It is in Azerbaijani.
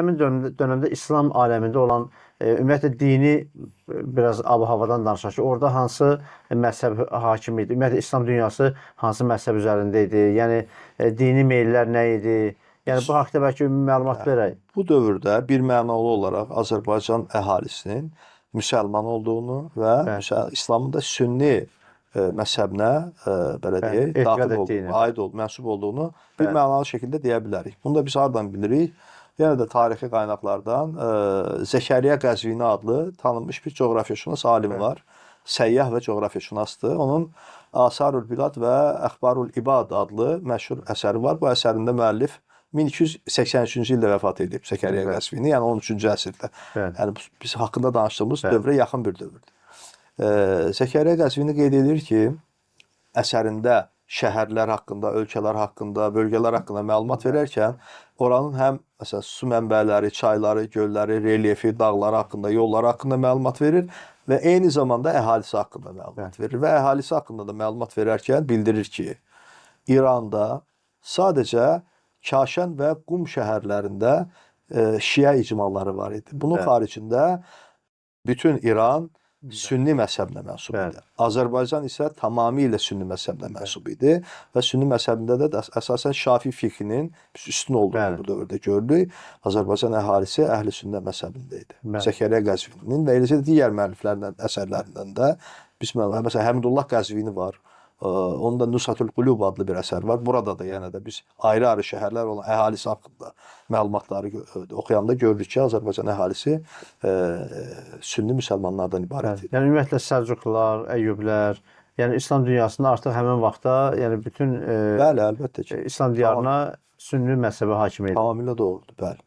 Həmin dönəmdə İslam aləmində olan ümumiyyətlə dini biraz ab-havadan danışaq ki, orada hansı məzhəb hakim idi? Ümumiyyətlə İslam dünyası hansı məzhəb üzərində idi? Yəni dini meyllər nə idi? Yəni bu haqqda bəlkə ümumi məlumat verək. Bu dövrdə bir mənalı olaraq Azərbaycan əhalisinin müsəlman olduğunu və İslamın da sünni məzhəbinə belə deyək, daxil olduğunu, aid ol, mənsub olduğunu bir mənalı şəkildə deyə bilərik. Bunu da biz hardan bilirik? Yenə də tarixi qaynaqlardan Zəkəriyya Qəzvini adlı tanınmış bir coğrafiyaşünas alim var. Səyyah və coğrafiyaşünasdır. Onun Asarul Bilad və Əxbarul İbad adlı məşhur əsəri var. Bu əsərində müəllif 1283-cü ildə vəfat edib Zəkəriyya Qəzvini, yəni 13-cü əsrdə. Yəni biz haqqında danışdığımız dövrə yaxın bir dövrdür. Zəkəriyya Qəzvini qeyd edir ki, əsərində şəhərlər haqqında, ölkələr haqqında, bölgələr haqqında məlumat verərkən oranın həm məsələn su mənbələri, çayları, gölləri, relyefi, dağları haqqında, yolları haqqında məlumat verir və eyni zamanda əhalisi haqqında məlumat verir və əhalisi haqqında da məlumat verərkən bildirir ki, İranda sadəcə Kaşən və Qum şəhərlərində şiə icmaları var idi. Bunun xaricində bütün İran sünni məzhəbinə mənsub idi. Azərbaycan isə tamamilə sünni məzhəbinə mənsub idi və sünni məzhəbində də əsasən Şafi fiqhinin üstün olduğunu bu dövrdə gördük. Azərbaycan əhalisi Əhl-i Sünnə məzhəbində idi. Zəkəriyya Qəzvininin və eləcə də digər müəlliflərin əsərlərindən də biz məsələn Həmdullah Qəzvini var. Onda Nushatul Qulub adlı bir əsər var. Burada da yenə də biz ayrı-ayrı şəhərlər olan əhalisi haqqında məlumatları oxuyanda görürük ki, Azərbaycan əhalisi sünni müsəlmanlardan ibarət idi. Yəni ümumiyyətlə Səlcuqlar, Əyyublər, yəni İslam dünyasında artıq həmin vaxtda, yəni bütün bəli, əlbəttə ki, İslam diyarına sünni məzhəbi hakim idi. Tamamilə doğrudur, bəli.